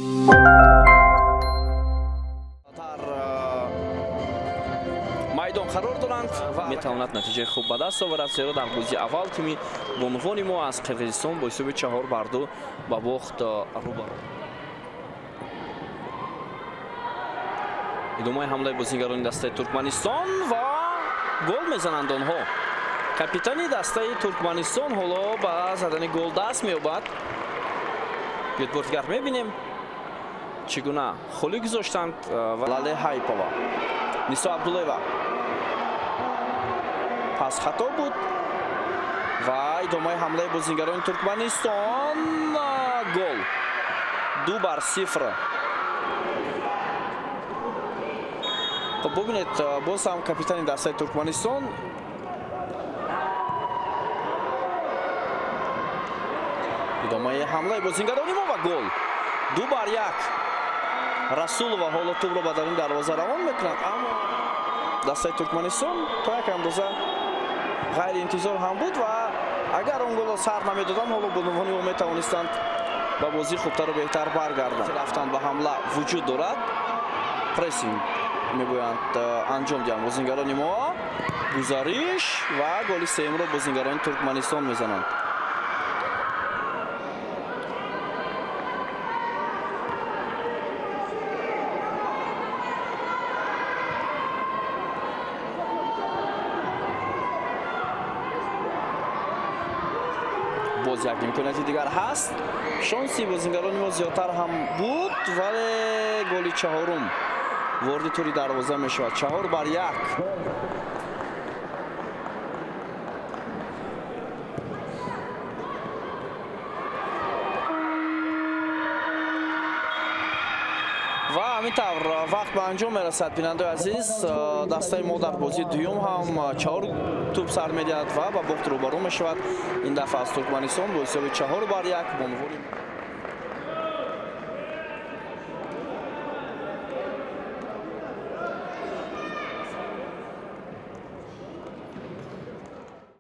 Дар майдон қарор доранд ва метавонад натиҷаи хуб ба даст оварад, зеро дар бозии аввал тими бонувони мо аз Қирғизистон бо ҳисоби 4-2 ба бохт рӯбарӯ. Идомаи ҳамлаи бозигарони дастаи Туркманистон ва гол мезананд онҳо. Капитани дастаи Туркманистон ҳоло ба задани гол даст меёбад. Биёед бор дигар мебинем, чӣ гуна холӣ гузоштанд ва Лале Ҳайпова, Нисо Абдуллоева пас хато буд ва идомаи ҳамлаи бозигарони Туркманистон, гол 2-0. Хуб, бубинед, боз ҳам капитани дастаи Туркманистон идомаи ҳамлаи бозигарони мо ва гол 2-1. Расулова ҳоло тӯбро ба даруни дарвоза равон мекунад, аммо дастаи Туркманистон то як андоза ғайриинтизор ҳам буд ва агар он голро сар намедоданд, ҳоло бонувони мо метавонистанд ба бозии хубтару беҳтар баргарданд. Рафтан ба ҳамла вуҷуд дорад, прессинг мебоянд анҷом диҳанд бозигарони мо. Гузариш ва голи сеюмро бозигарони Туркманистон мезананд. Боз як имконияти дигар ҳаст. Шонси бозигарони мо зиёдтар ҳам буд, вале голи чаҳорум вориди тури дарвоза мешавад. 4-1. Ва ҳамин тавр вақт ба анҷом мерасад. Бинандаи азиз, дастаи мо дар бозии дуюм ҳам 4 тӯб сар медиҳад ва ба бохт рӯбарӯ мешавад. Ин дафъа аз Туркманистон бо ҳисоби 4-1 бонувони